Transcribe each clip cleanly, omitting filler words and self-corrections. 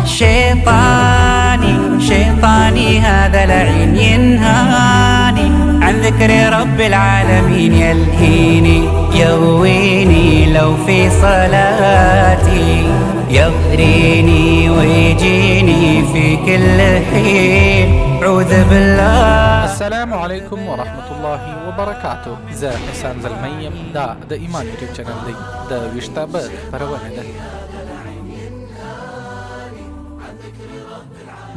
شيطاني شيطاني هذا لعين ينهاني عن ذكر رب العالمين، يلهيني يغويني لو في صلاتي، يغريني ويجيني في كل حين، عوذ بالله. السلام علیکم ورحمت الله وبرکاتو. زه احسان زلمی یم، دا د ایمان یوټیوب چینل دی، د ویښتابه د خپرونه ده.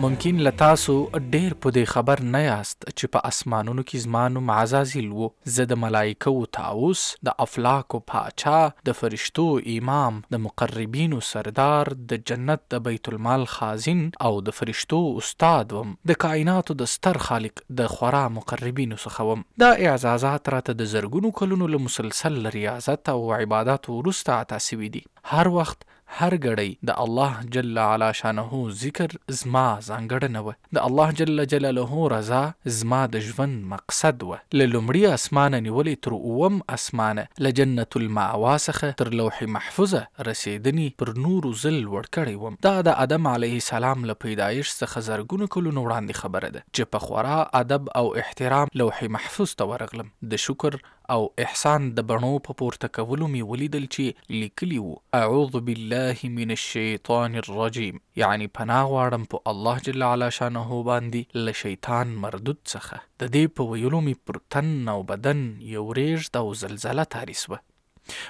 ممکن له تاسو ډېر په دې خبر نه یاست چې په اسمانونو کې زما نوم عزازیل و. زه د ملایکوو طاووس، د افلاکو پاچا، د فرشتو امام، د مقربینو سردار، د جنت د بیت المال خازن او د فرشتو استاد وم. د کایناتو د ستر خالق د خورا مقربینو څخه وم. دا اعزازات راته د زرګونو کلونو له مسلسل ریاضت او عباداتو وروسته عطا شوي دي. هر وخت هر ګړی د الله جل علی شانه ذکر زما ځانګړنه وه، د الله جل جلاله رضا زما د ژوند مقصد وه، له لومړي اسمانه نیولې تر اووم اسمانه، له جنت المأوا څخه تر لوح محفوظه رسېدنې پر نورو زه لوړ کړی وم. دا د آدم علیه السلام له پیدایښت څخه زرګونه کلونه وړاندې خبره ده چې په خورا ادب او احترام لوح محفوظ ته ورغلم، د شکر او احسان د بڼو په پورته کولو مې ولیدل چې لیکلي وو، اعوذ بالله من الشیطان الرجیم، یعنې پناه غواړم په الله جل علی شانه باندې له شیطان مردود څخه. د دې په ویلو مې پر تن او بدن یو رېږد او زلزله طاري شوه.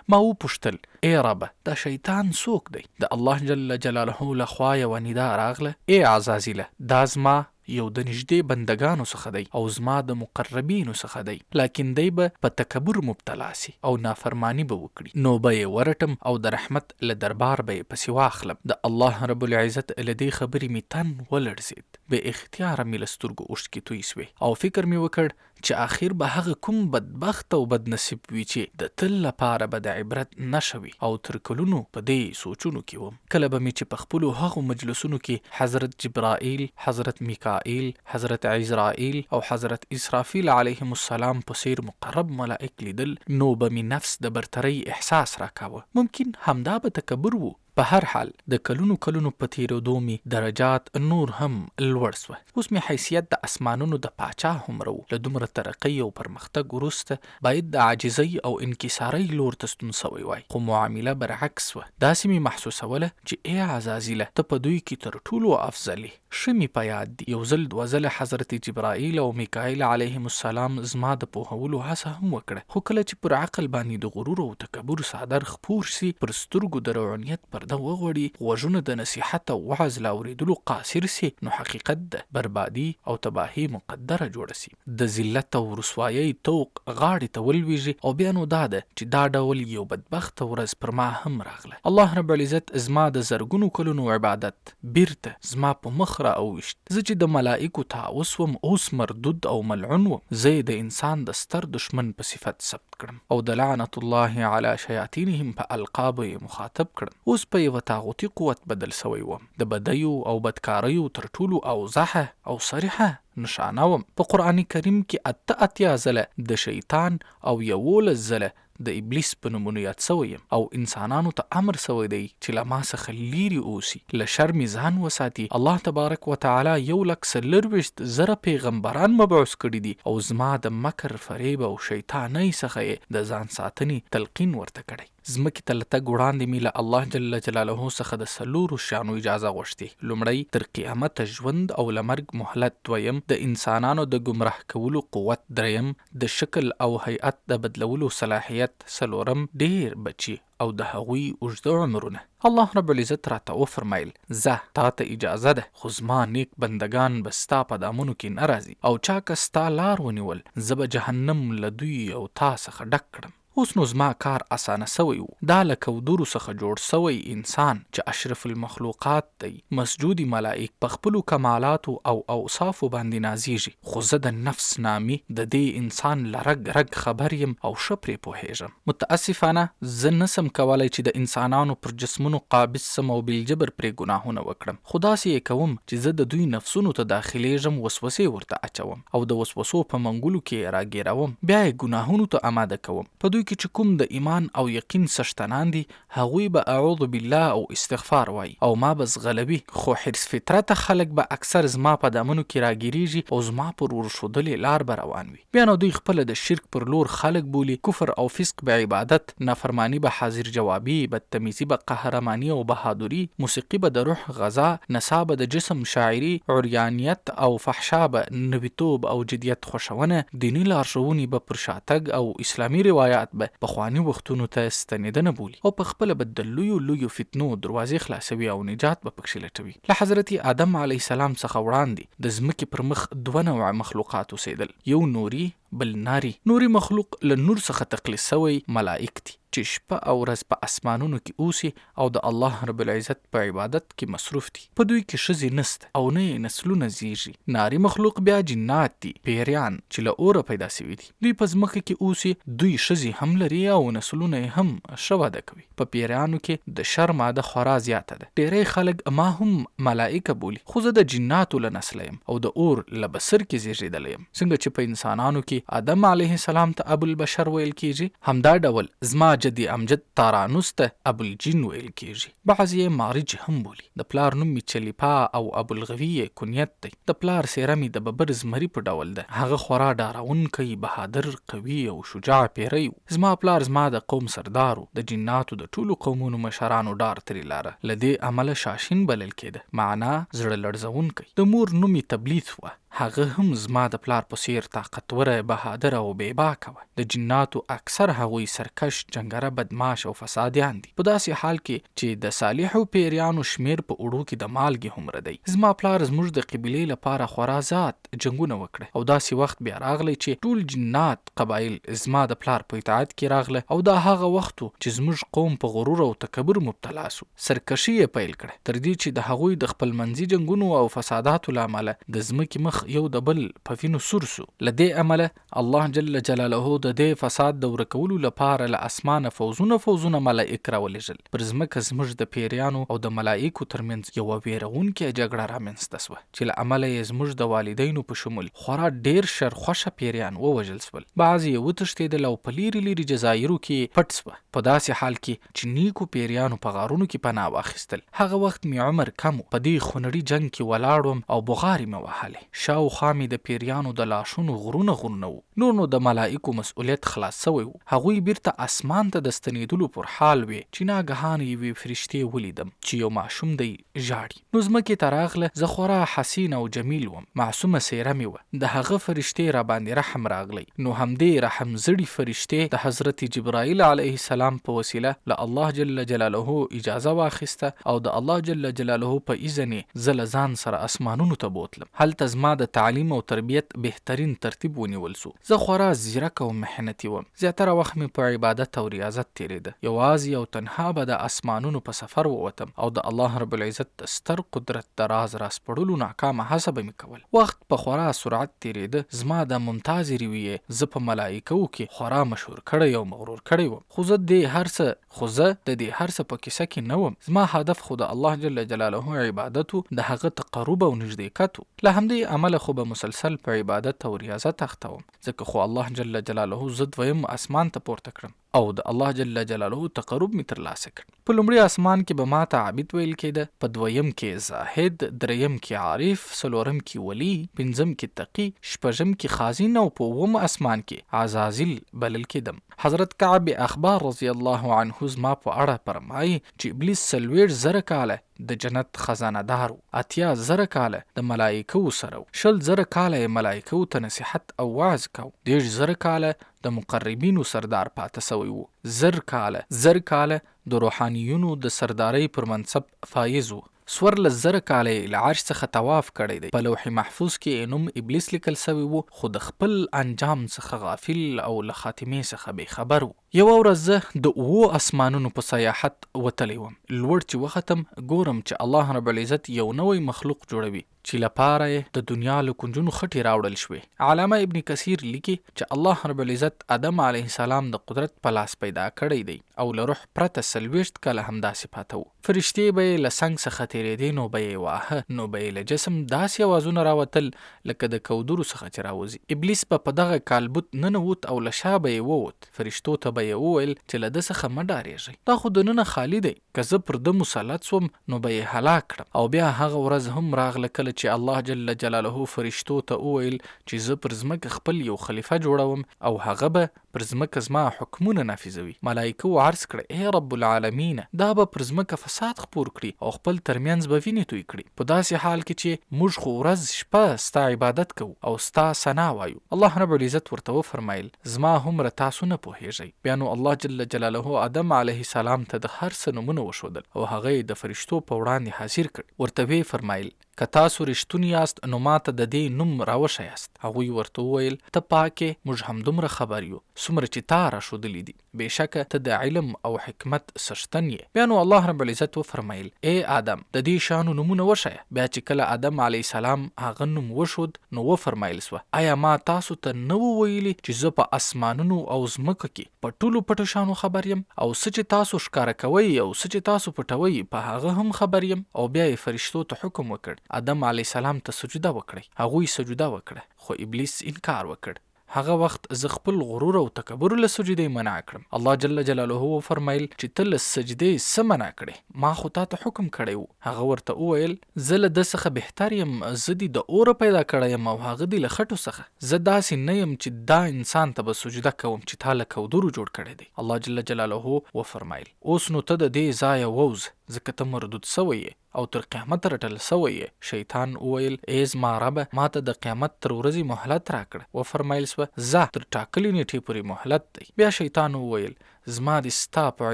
ما وپوښتل، ای ربه! دا شیطان څوک دی؟ د الله جل جلاله له خوا یوه ندا راغله، ای عزازیله! دا زما یو د نږدې بندګانو څخه دی او زما د مقربینو څخه دی، لاکن دی به په تکبر مبتلا سي او نافرماني به وکړي، نو به یې ورټم او د رحمت له دربار به یې پسې واخلم. د الله رب العزت له دې خبرې مې تن ولړزېد، بې اختیاره مې له سترګو اوښکې توی سوې او فکر مې وکړ چې اخر به هغه کوم بدبخت او بدنصیب وي چې د تل لپاره به د عبرت نښه وي او تر کلونو په دې سوچونو کې وم. کله به مې چې په خپلو هغو مجلسونو کې حضرت جبرائیل، حضرت میکائیل، حضرت عزرائیل او حضرت اسرافیل علیهم السلام په څیر مقرب ملائک لیدل نو به مې نفس د برترۍ احساس راکاوه. ممکن همدا به تکبر وو. په هر حال د کلونو کلونو په تېرېدو مې درجات نور هم لوړ شوه. اوس مې حیثیت د اسمانونو د پاچا هومره و. له دومره ترقۍ او پرمختګ وروسته باید د عاجزۍ او انکسارۍ لور ته ستون شوی وای، خو معامله برعکس وه. داسې مې محسوسوله چې ای عزازیله! ته په دوی کې تر ټولو افضل یې. ښه مې په یاد دي، یو ځل دوه ځله حضرت جبرائیل او میکائیل علیهم السلام زما د پوهولو هڅه هم وکړه، خو کله چې پر عقل باندې د غرور او تکبر څادر خپور شي، پر سترګو د رعونیت پرده وغوړي، غوږونه د نصیحت او وعظ له اورېدلو قاصر شي، نو حقیقت ده، بربادي او تباهي مقدره جوړه شي، د ذلت او رسوایۍ طوق غاړې ته ولوېږي او بیا نو دا ده چې دا ډول یو بدبخته ورځ پر ما هم راغله. الله رب العزت زما د زرګونو کلونو عبادت، بیرته زما په مخ را اوویشت. زه چې د ملائکو طاووس وم اوس مردود او ملعون وم. زه یې د انسان د ستر دښمن په صفت ثبت کړم او د لعنة الله علی شیاطینهم په القابو یې مخاطب کړم. اوس په یوه طاغوتي قوت بدل شوی وم. د بدیو او بدکاریو تر ټولو اوضحه او صریحه نښانه وم. په قرآن کریم کې 88 ځله د شیطان او 11 ځله د ابلیس په نومونو یاد شوی یم او انسانانو ته امر شوی دی چې له ما څخه لیرې اوسي، له شر مې ځان وساتي، الله تبارک وتعالی یو لک څلورویشت زره پیغمبران مبعوث کړي دي او زما د مکر، فریب او شیطانۍ څخه یې د ځان ساتنې تلقین ورته کړی. ځمکې ته له تګ وړاندې مې له الله جل جلاله څخه د څلورو شیانو اجازه غوښتې، لومړی، تر قیامته ژوند او له مرګ مهلت، دویم، د انسانانو د ګمراه کولو قوت، دریم، د شکل او هیئت د بدلولو صلاحیت، څلورم، ډېر بچي او د هغوی اوږده عمرونه. الله رب العزت راته وفرمایل، ځه تاته اجازه ده، خو زما نېک بندګان به ستا په دامونو کې نه راځي او چا که ستا لار ونیول، زه به جهنم له دوی او تا څخه ډک کړم. اوس نو زما کار اسانه سوی وو، دا له کودرو څخه جوړ سوی انسان چې اشرف المخلوقات دی، مسجودي ملائک په خپلو کمالاتو او اوصافو باندې نازیږي، خو زه د نفس نامي د دې انسان له رګ رګ خبر یم او ښه پرې پوهیږم. متأسفانه زه نه سم کولای چې د انسانانو پر جسمونو قابض سم او بالجبر پرې ګناهونه وکړم، خو داسې یې کوم چې زه د دوی نفسونو ته داخلیږم وسوسې ورته اچوم. او د وسوسو په منګولو کې یې راګیروم، بیا یې ګناهونو ته اماده کوم، په دوی دوی کې چې کوم د ایمان او یقین څښتنان دي هغوی به اعوذ بالله او استغفار وايي او ما به ځغلوي، خو حرص فطرته خلک به اکثر زما په دامنو کې راګیریږي او زما پر ورښودلې لار به روان وي. بیا نو دوی خپله د شرک پر لور خلک بولي، کفر او فسق به عبادت، نافرماني به حاضر جوابي، بدتمیزي به قهرماني او بهادري، موسیقي به د روح غذا، نڅا به د جسم شاعري، عریانیت او فحشا به نویتوب او جدیت خوښونه، دیني لارښوونې به پر شاتګ او اسلامي روایات به پخواني وختونو ته ستنېدنه بولي او په خپله به د لویو لویو فتنو دروازې خلاصوي او نجات به پکښې لټوي. له حضرت آدم علیه السلام څخه وړاندې د ځمکې پر مخ دوه نوعه مخلوقات اوسېدل، یو نوري بل ناري. نوري مخلوق له نور څخه تقلیص شوی ملائک دي چې شپه او ورځ په اسمانونو کې اوسي او د الله رب العزت په عبادت کې مصروف دي. په دوی کې ښځې نشته او نه یې نسلونه زیږي. ناري مخلوق بیا جنات دي، پیریان، چې له اوره پیدا شوي دي. دوی په ځمکه کې اوسي، دوی ښځې هم لري او نسلونه یې هم ښه وده کوي. په پیریانو کې د شر ماده خورا زیاته ده. ډیری خلک ما هم ملائکه بولي، خو زه د جناتو له نسله یم او د اور له بسرکې زیږیدلی یم. څنګه چې په انسانانو کې آدم علیه السلام ته ابوالبشر ویل کیږي، همدا ډول زما جد امجد تارانوس ته ابوالجن ویل کیږي. بعضې یې مارج هم بولي. د پلار نوم مې چلیپا او ابوالغوي یې کنیت دی. د پلار څېره مې د ببر زمري په ډول ده. هغه خورا ډارونکی، بهادر، قوي او شجاع پېری و. زما پلار زما د قوم سردار و. د جناتو د ټولو قومونو مشرانو ډار ترې لاره. له دې امله شاشین بلل کېده، معنا، زړه لړزوونکی. د مور نوم یې تبلیث وه. هغه هم زما د پلار په څېر طاقتوره، بهادره او بې باکه وه. د جناتو اکثر هغوی سرکش، جنګره، بدمعاش او فسادیان دي، په داسې حال کې چې د صالحو پېریانو شمېر په اوړو کې د مالګې هومره دی. زما پلار زموږ د قبیلې لپاره خورا زیات جنګونه وکړه او داسې وخت بیا راغلی چې ټول جنات قبایل زما د پلار په اطاعت کې راغله او دا هغه وخت و چې زموږ قوم په غرور او تکبر مبتلا سو. سرکشي یې پیل کړه، تر دې چې د هغوی د خپلمنځي جنګونو او فساداتو له امله د ځمکې مخ یو د بل په وینو سور سو. له دې امله الله جل جلاله د دې فساد د ورکولو لپاره له اسمانه فوځونه فوځونه ملائک راولېږل. پر ځمکه زموږ د پېریانو او د ملائکو ترمنځ یوه وېروونکې جګړه رامنځته سوه چې له امله یې زموږ د والدینو په شمول خورا ډېر شرخوښه پېریان ووژل سول. بعضې یې وتښتېدل او په لیرې لیرې جزایرو کې پټ سوه. په داسې حال کې چې نیکو پېریانو په غارونو کې پناه واخیستل. هغه وخت مې عمر کم و، په دې خونړي جنګ کې ولاړ وم او بغارې مې وهلې. شاوخوا مې د پېریانو د لاشونو غرونه غرونه وو. نور نو د ملائکو مسؤلیت خلاص شوی و. هغوی بیرته اسمان ته د ستنېدلو پر حال وې چې ناګهانه یوې فرشتې ولیدم چې یو ماشوم دی ژاړي. نو ځمکې ته راغله، زه خورا حسین او جمیل وم، معصومه څېره مې وه، د هغه فرشتې راباندې رحم راغلی، نو همدې رحم زړي فرشتې د حضرت جبرائیل علیه السلام په وسیله له الله جل جلاله اجازه واخیسته او د الله جل جلاله په اذن یې زه له ځان سره اسمانونو ته بوتلم، هلته زما د تعلیم او تربیت بهترین ترتیب ونیول سو. زه خورا ځیرک او محنتي وم، زیاتره وخت مې په عبادت او ریاضت تېرېده، یوازې او تنها به د اسمانونو په سفر ووتم او د الله رب العزت د ستر قدرت د راز راسپړلو ناکامه هڅه به مې کوله. وخت په خورا سرعت تېرېده، زما دا ممتازې رویې زه په ملایکو کې خورا مشهور کړی او مغرور کړی وم، خو زه دې هر څه خو زه د دې هر څه په کیسه کې نه وم، زما هدف خو د الله جل جلاله عبادت و، د هغه تقرب او نږدېکت و، له همدې امله خو به مسلسل په عبادت او ریاضت اخته وم، ځکه خو الله جل جلاله زه دویم اسمان ته پورته کړم او د الله جل جلاله تقرب مې ترلاسه کړ. په لومړي اسمان کې به ماته عابد ویل کېده، په دویم کې زاهد، دریم کې عارف، څلورم کې ولي، پنځم کې تقي، شپږم کې خازن او په اووم اسمان کې عزازیل بلل کېدم. حضرت کعب اخبار رضی الله عنه زما په اړه فرمايي چې ابلیس 40,000 کاله د جنت خزانه دار و، 80,000 کاله د ملائکو سره و، 20,000 کاله یې ملائکو ته نصیحت او وعظ کاو، 30,000 کاله د مقربینو سردار پاته سوی و، 1000 کاله 1000 کاله د روحانیونو د سردارۍ پر منصب فایز و، 14,000 کاله یې له عرش څخه طواف کړی دی، په لوح محفوظ کې یې نوم ابلیس لیکل سوی و، خو د خپل انجام څخه غافل او له خاتمې څخه بې خبر و. یوه ورځ زه د اوو اسمانونو په سیاحت وتلی وم، لوړ چې وختم ګورم چې الله رب العزت یو نوی مخلوق جوړوي چې لپاره یې د دنیا له کنجونو خټې راوړل شوې. علامه ابن کثیر لیکي چې الله رب العزت ادم علیه السلام د قدرت په لاس پیدا کړی دی او له روح پرته 40 کاله همداسې پاته و. فرشتې به یې له څنګ څخه تېرېدې نو به یې واهه، نو به یې له جسم داسې اوازونه راوتل لکه د کودرو څخه چې راوځي. ابلیس به په دغه کالبوت ننوت او له شا به یې ووت، فرشتو ته به به یې وویل چې له ده څخه مه ډارېږئ، دا خو دننه خالي دی، که زه پر ده مسلط شوم نو به یې هلاک کړم. او بیا هغه ورځ هم راغله کله چې الله جل جلاله فرشتو ته وویل چې زه پر ځمکه خپل یو خلیفه جوړوم او هغه به پر ځمکه زما حکمونه نافذوي. ملائکو عرض کړه، ای رب العالمینه! دا به پر ځمکه فساد خپور کړي او خپل ترمنځ به وینې توی کړي، په داسې حال کې چې موږ خو ورځ شپه ستا عبادت کوو او ستا ثنا وایو. الله رب العزت ورته وفرمایل، زما هومره تاسو نه پوهېږئ. بیا نو الله جل جلاله آدم علیه السلام ته د هر څه نومونه وښودل او هغه یې د فرشتو په وړاندې حاضر کړ، ورته ویې فرمایل، که تاسو رښتوني یاست نو ماته د دې نوم راوښیاست. هغوی ورته وویل، ته پاک یې، موږ همدومره خبر یو څومره چې تا راښودلي دي، بېشکه ته د علم او حکمت څښتن یې. بیا نو الله رب العزت وفرمایل، ای آدم! د دې شیانو نومونه وښیه. بیا چې کله آدم علیه السلام هغه نوم وښود نو وفرمایل شوه، ایا ما تاسو ته نه وو ویلي چې زه په اسمانونو او ځمکه کې په ټولو پټو شیانو خبر یم او څه چې تاسو ښکاره کوئ او څه چې تاسو پټوئ په هغه هم خبر یم؟ او بیا یې فرشتو ته حکم وکړ، آدم علیه السلام ته سجده وکړئ. هغوی سجده وکړه، خو ابلیس انکار وکړ. هغه وخت زه خپل غرور او تکبر له سجدې منع کړم. الله جل جلاله وفرمایل چې ته له سجدې څه منع کړې؟ ما خو تاته حکم کړی وو. هغه ورته وویل، زه له ده څخه بهتر یم، زه دي د اوره پیدا کړی یم او هغه دي له خټو څخه. زه داسې نه یم چې دا انسان ته به سجده کوم چې تا له کودرو جوړ کړی دی. الله جل جلاله وفرمایل، اوس نو ته د دې ځایه ووځه، ځکه ته مردود شوی یې او تر قیامته رټل شوی یې. شیطان وویل، ای زما ربه! ماته د قیامت تر ورځې مهلت راکړه. وفرمایل شوه، ځه! تر ټاکلې نېټې پورې مهلت دی. بیا شیطان وویل، زما دې ستا په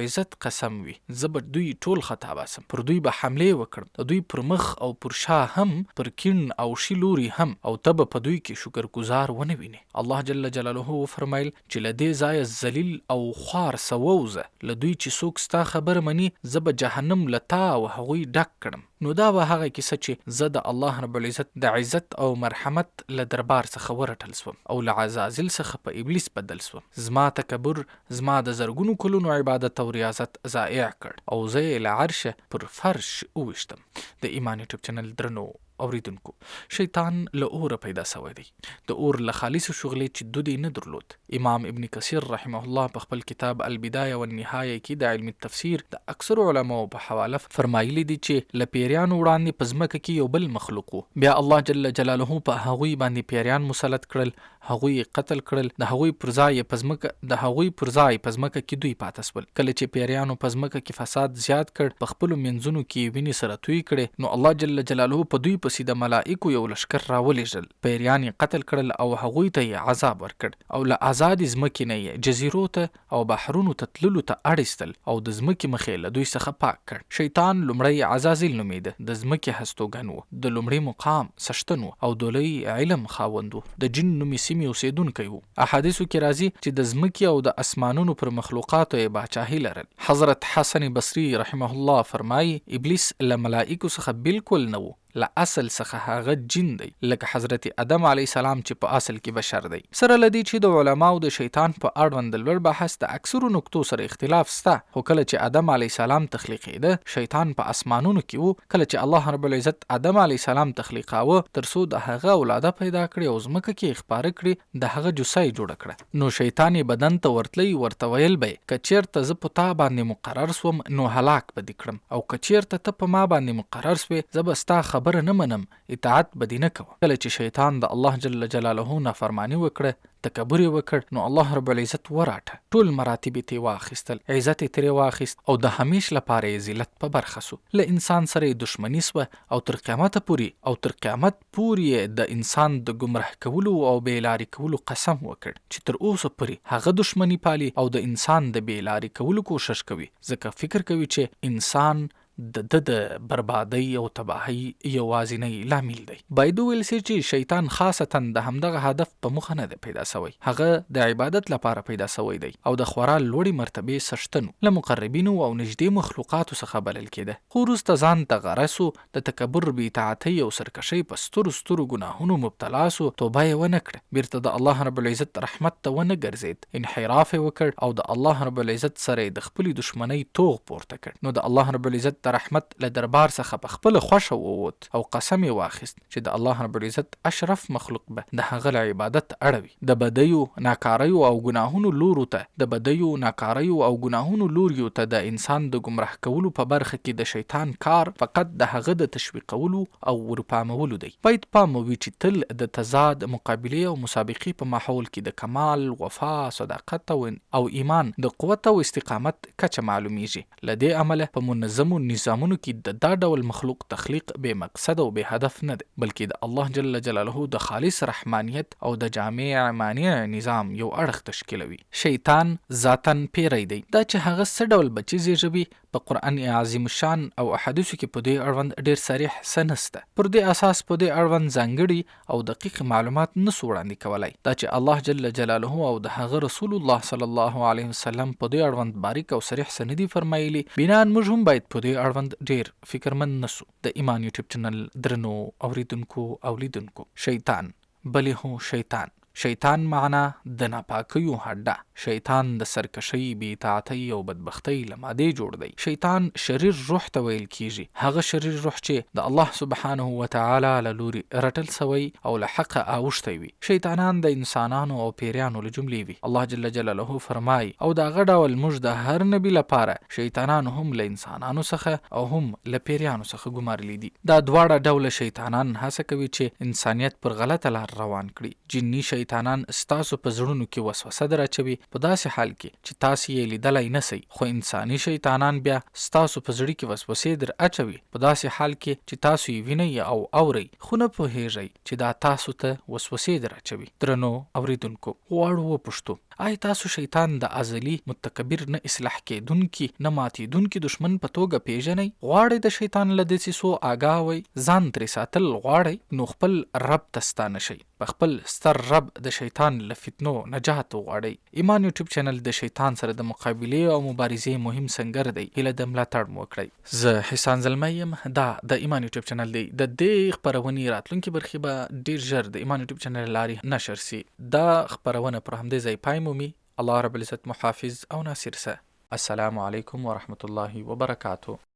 عزت قسم وي، زه به دوی ټول خطا باسم، پر دوی به حملې وکړم، د دوی پر مخ او پر شا هم، پر کیڼ او ښي لوري هم، او ته به په دوی کې شکر ګزار ونه وینې. الله جل جلاله وفرمایل چې له دې ځایه ذلیل او خوار سه ووځه، له دوی چې څوک ستا خبره مني، زه به جهنم له تا او هغوی ډک کړم. نو دا وه هغه کیسه چې زه د الله رب العزت د عزت او مرحمت له دربار څخه ورټل شوم او له عزازیل څخه په ابلیس بدل شوم. زما تکبر زما د زرګونو کلونو عبادت او ریاضت ضایع کړ او زه یې له عرشه پر فرش وویشتم. د ایمان یوټیوب چینل درنو اوریدونکو! شیطان له اوره پیدا شوی دی، د اور له خالصې شغلې چې دود یې نه درلود. امام ابن کثیر رحمه الله په خپل کتاب البدایه والنهایه کې د علم التفسیر د اکثرو علماوو په حواله فرمایلي دي چې له پیریانو وړاندې په ځمکه کې یو بل مخلوق وو، بیا الله جل جلاله په هغوی باندې پیریان مسلط کړل، هغوی یې قتل کړل، د هغوی پر ځای یې په ځمکه د هغوی پر ځای په ځمکه کې دوی پاته شول. کله چې پیریانو په ځمکه کې فساد زیات کړ، په خپلو منځونو کې یې وینې سره توی کړې، نو الله جل جلاله په دوی پسې د ملائکو یو لښکر راولېږل، پیریان یې قتل کړل او هغوی ته یې عذاب ورکړ او له ازادې ځمکې نه یې جزیرو ته او بحرونو ته تللو ته اړ ایستل او د ځمکې مخ یې له دوی څخه پاک کړ. شیطان لومړی عزازیل نومېده، د ځمکې هستوګن و، د لومړي مقام څښتن و او د لوی علم خاوند و، د جن نومې سیمې اوسېدونکی و. احادیثو کې راځي چې د ځمکې او د اسمانونو پر مخلوقاتو یې باچاهي لرل. حضرت حسن بصري رحمه الله فرمايي، ابلیس له ملائکو څخه بالکل نه و، له اصل څخه هغه جن دی لکه حضرت ادم علیه السلام چې په اصل کې بشر دی. سره له دې چې د علماوو د شیطان په اړوند د لوړ بحث د اکثرو نکتو سره اختلاف سته خو کله چې ادم علیه السلام تخلیقیده شیطان په اسمانونو کې وو کله چې الله رب العزت ادم علیه السلام تخلیقاوه تر څو د هغه اولاده پیدا کړي او ځمکه کې یې خپاره کړي د هغه جثه یې جوړه کړه. نو شیطان یې بدن ته ورتلی ورته ویل به یې، که چېرته زه په تا باندې مقرر شوم نو هلاک به دې کړم او که چېرته ته په ما باندې مقرر شوې زه به ستا خبره نه منم اطاعت به دې نه کوم. کله چې شیطان د الله جل جلاله نافرماني وکړه، تکبر یې وکړ نو الله رب العزت وراټه، ټول مراتب یې ترې واخیستل، عزت یې ترې واخیست او د همیش لپاره یې ذلت په برخه شو، له انسان سره یې دښمني شوه او تر قیامته پورې او تر قیامت پورې یې د انسان د ګمراه کولو او بې لارې کولو قسم وکړ چې تر اوسه پورې هغه دښمني پالي او د انسان د بې لارې کولو کوښښ کوي ځکه فکر کوي چې انسان د ده د بربادۍ او تباهۍ یوازینی لامل دی. باید وویل شي چې شیطان خاصتاً د همدغه هدف په موخه نه دی پیدا شوی، هغه د عبادت لپاره پیدا شوی دی او د خورا لوړې مرتبې څښتن و، له مقربینو او نږدې مخلوقاتو څخه بلل کېده، خو وروسته ځان ته غره شو، د تکبر، بې اطاعتۍ او سرکشۍ په سترو سترو ګناهونو مبتلا شو، توبه یې ونه کړه، بیرته د الله رب العزت رحمت ته ونه ګرځېد، انحراف یې وکړ او د الله رب العزت سره یې د خپلې دښمنۍ توغ پورته کړ، نو د الله رب العزت د رحمت له دربار څخه په خپله خوښه ووت او قسم یې واخیست چې د الله رب العزت اشرف مخلوق به د هغه له عبادت اړوي. د بدیو، ناکاریو او ګناهونو لورو ته د بدیو، ناکاریو او ګناهونو لوریو ته د انسان د ګمراه کولو په برخه کې د شیطان کار فقط د هغه د تشویقولو او ورپامولو دی. باید پام مو وي چې تل د تضاد، مقابلې او مسابقې په ماحول کې د کمال، وفا، صداقت او او ایمان د قوت او استقامت کچه معلومیږي. له دې امله په منظمو نظامونو کې د دا ډول مخلوق تخلیق بې مقصده او بې هدف نه دی، بلکې د الله جل جلاله د خالص رحمانیت او د جامع مانع نظام یو اړخ تشکیلوي. شیطان ذاتاً پیری دی، دا چې هغه څه ډول بچي زیږوي، په قرآن عظیم الشان او احادیثو کې په دې اړوند ډېر صریح څه نشته، پر دې اساس په دې اړوند ځانګړي او دقیق معلومات نه سو وړاندې کولای. دا چې الله جل جلاله او د هغه رسول الله صلی الله علیه وسلم په دې اړوند باریک او صریح څه نه دي فرمایلي، بناءً موږ هم باید په دې اړوند ډېر فکرمند نه سو. د ایمان یوټیوب چینل درنو اوریدونکو او لیدونکو! شیطان، بلې هو شیطان! شیطان معنا د ناپاکیو هډه، شیطان د سرکشۍ، بې اطاعتۍ او بدبختۍ له مادې جوړ دی. شیطان شریر روح ته ویل کیږي، هغه شریر روح چې د الله سبحانه وتعالی له لوري رټل شوی او له حقه اوښتی وي. شیطانان د انسانانو او پیریانو له جملې وي. الله جل جلاله فرمایي، او دغه ډول موږ د هر نبي لپاره شیطانان هم له انسانانو څخه او هم له پیریانو څخه ګمارلي دي. دا دواړه ډوله شیطانان هڅه کوي چې انسانیت پر غلطه لار روان کړي. جني شیطانان ستاسو په زړونو کې وسوسه در اچوي په داسې حال کې چې تاسې یې لیدلای نه سئ، خو انساني شیطانان بیا ستاسو په زړه کې وسوسې در اچوي په داسې حال کې چې تاسو یې وینئ او اورئ خو نه پوهیږئ چې دا تاسو ته وسوسې در اچوي. درنو اوریدونکو! غواړو وپوښتو، آیا تاسو شیطان د ازلي، متکبر، نه اصلاح کیدونکي، نه ماتیدونکي دښمن په توګه پیژنئ؟ غواړئ د شیطان له دسیسو آګاه وئ؟ ځان ترې ساتل غواړئ؟ نو خپل رب ته ستانه شئ، په خپل ستر رب د شیطان له فتنو نجات وغواړئ. ایمان یوټیوب چینل د شیطان سره د مقابلې او مبارزې مهم سنګر دی، هیله ده ملاتړ مو وکړئ. زه حسان زلمی یم، دا د ایمان یوټیوب چینل دی. د دې خپرونې راتلونکې برخې به ډیر ژر د ایمان یوټیوب چینل له لارې نشر شي. دا خپرونه پر همدې ځای پای مومي. الله رب العزت مو حافظ او ناصر سه. السلام علیکم ورحمة الله وبرکاته.